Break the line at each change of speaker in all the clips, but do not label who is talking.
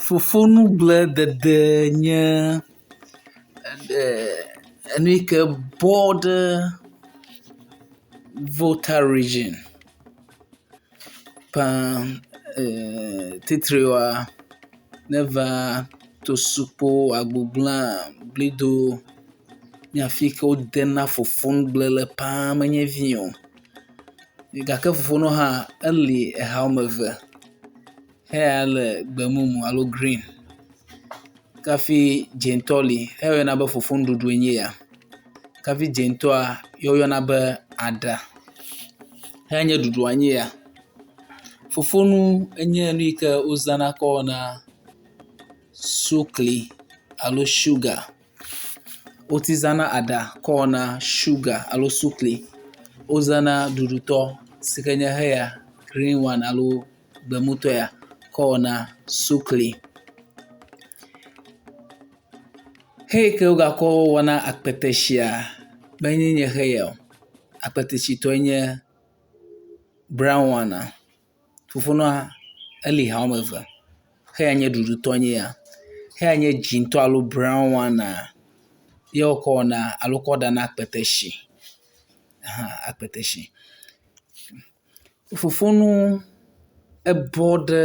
Fufuŋugbledede nye enu yi ke bɔ ɖe Volta region paa titiriwoa, ne eva Tosikpo, Agbogla, Blido nye afi yi ke wodena fufuŋugble le paa menye vi o. Gake fufunua hã eli eha woame eve. Heya le gbemumu alo green kafi dzɛ̃tɔ li heya woyɔna be fufunuɖuɖue nye ya kafi dzɛ̃tɔa ye woyɔna be aɖa. Heya nye ɖuɖua nye ya. Fufunu enye nu yi ke wozãna kɔ wɔna sukli alo suga. Wote zãna aɖa kɔ wɔna suga alo sukli. Wozãna ɖuɖutɔ si ke nye heya green one alo gbemutɔ ya kɔ wɔna sukli. Xeyi ke wogakɔ wɔna akpeteshia menye nye xeya o. Akpeteshitɔe nye brown wana. Fufunua eli ha woame eve. Xeya nye ɖuɖutɔ nye ya. Xeya nye dzɛ̃tɔ alo brown wana ye wokɔ wɔna alo kɔ ɖana akpeteshi hã akpeteshi. Fufunu ebɔ ɖe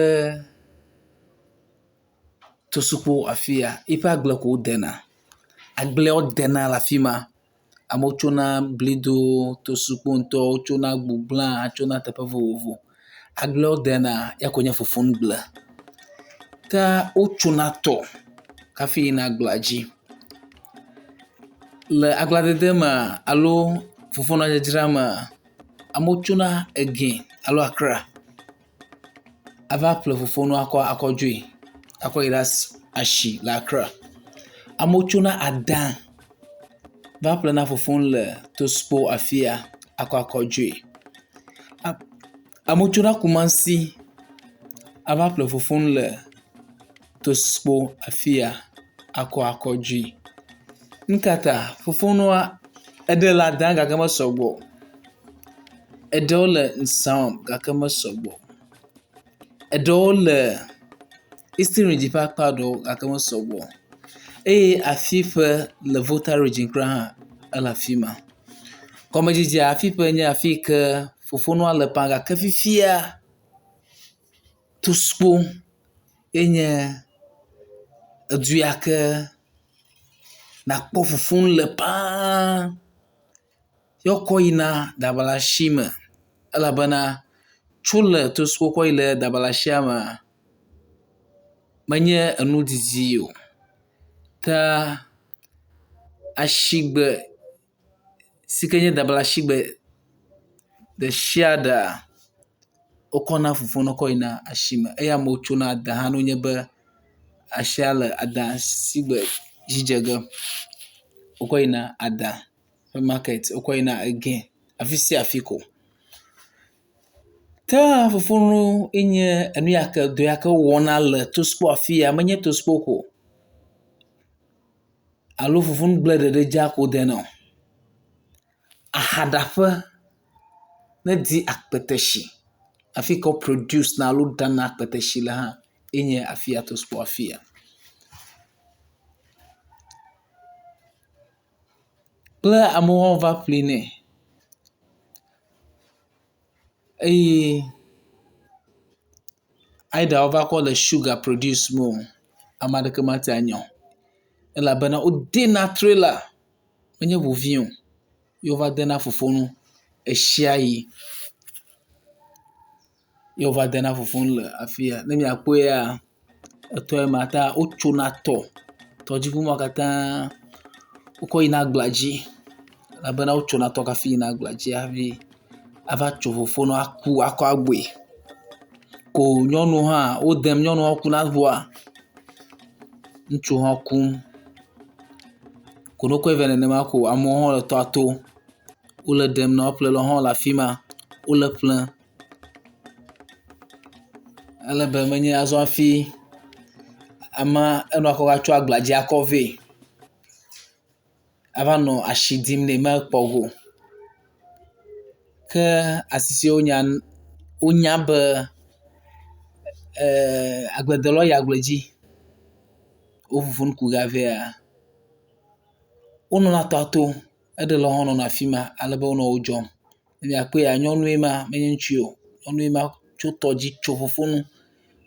Tosikpo afi ya. Yiƒe agble ko wodena. Agblea wodena le afi ma. Amewo tsona Blido, Tosikpo ŋutɔ, wotsona Agbogla, tsona teƒe vovovo. Agble yi wodena ya koe nye fufuŋugble. Ke wotsona tɔ hafi yina agblea dzi. Le agbledede mea alo fufunua dzadzra mea, amewo tsona Ege alo Akra ava ƒle fufunua akɔ dzoe akɔ yi ɖe asi le Akra. Amewo tsona Ada va ƒlena fufunu le Tosikpo afi ya akɔ akɔ dzoe. Amewo tsona Kumasi ava ƒle fufunu le Tosikpo afi ya akɔ akɔ dzoe. Nu ka ta? Fufunua eɖe le Ada gake mesɔgbɔ o. Eɖewo le Nsawam gake mesɔgbɔ o. Eɖewo le Eastern region ƒe akpa ɖewo gake mesɔgbɔ o eye afi ƒe le Volta region kura hã ele afi ma. Gɔmedzedzea afi ƒe nye afi yi ke fufunua le paa gake fifia Tosikpo enye edu ya ke nakpɔ fufunu le paa ye wokɔ yina ɖabala si me elabena tso le Tosikpo kɔ yi ɖe Ɖabala sia mea, menye enu didi o. Ke asigbe si ke nye Ɖabalasigbe ɖe sia ɖea, wokɔna fufunu kɔ yina asime eye amewo tsona Ada hã nenye be asia le Ada sigbe dzi dze ge. Wokɔ yina Ada ƒe makɛt, wokɔ yina Ege, afi sia afi ko. Ke hã fufunu enye enu ya ke dɔ ya ke wowɔna le Tosikpo afi ya menye Tosikpo ko o alo fufuŋugble ɖeɖe dza ko wodena o. Axaɖaƒe ne èdi akpeteshi afi yi ke wo produce na alo ɖana akpeteshi le hã enye afi ya Tosikpo afi ya. Kple amewo hã wova ƒli nɛ eye either wova kɔ le sugar produce moo, ame aɖeke mate anya o elabena wodena trailer menye ŋu vi o ye wova dena fufunu ɣeshiaɣi. Ye wova dena fufunu le afi ya. Ne miakpɔea, etɔe ma ta wotsona tɔ. Tɔdziŋu mawo katã wokɔ yina agblea dzi elabena wotsona tɔ hafi yina agblea dzi hafi ava tso fufunua aku akɔ agbɔe. Ko nyɔnuwo hã wodem, nyɔnuwo kuna ŋua, ŋutsuwo hã kum. Ko ne wokɔe vɛ nenema ko amewo hã le tɔa to wole ɖem na wo ƒlelawo hã le afi ma wole ƒlem. Ale be menye azɔ hafi amea enɔ kɔ va tso agblea dzi akɔ vɛ ava nɔ asi dim nɛ mekpɔ go o. Ke asi siwo wonya wonya be agbledelawo yi agble dzi. Wo fofonu ku ge avea, wonɔna tɔa to, eɖelawo hã nɔna afi ma alebe wonɔ wo dzɔm. Ne miakpɔea, nyɔnue ma menye ŋutsue o. Nyɔnue ma tso tɔdzi tso fofonu,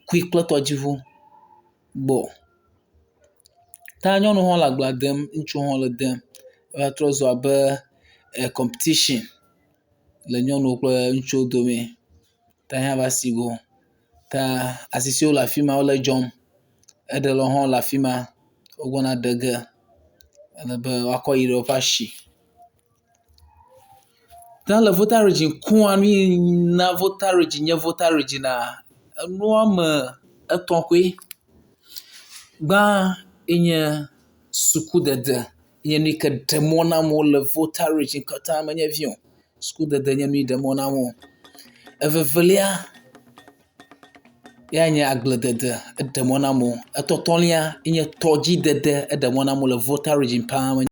kui kple tɔdziŋu gbɔ. Ta nyɔnuwo hã le agblea dem, ŋutsuwo hã le dem. Eva trɔ zu abe kɔmpititsin le nyɔnuwo kple ŋutsuwo dome ta ya va si go. Ta asisiwo le afi ma wole edzɔm, eɖelawo hã le afi ma wogbɔna ɖe ge alebe woakɔ yi ɖe woƒe asi. Ta le Volta region koa, nu yi na Volta region nye Volta region enu woame etɔ̃ koe. Gbã enye sukudede nye nu yike ɖe mɔ na amewo le Volta region katã menye vi o. Sukudede nye nu yi ɖe mɔ na amewo. Evevelia ya nye agbledede, eɖe mɔ na amewo. Etɔ̃tɔ̃lia enye tɔdzidede, eɖe mɔ na amewo le Volta region paa.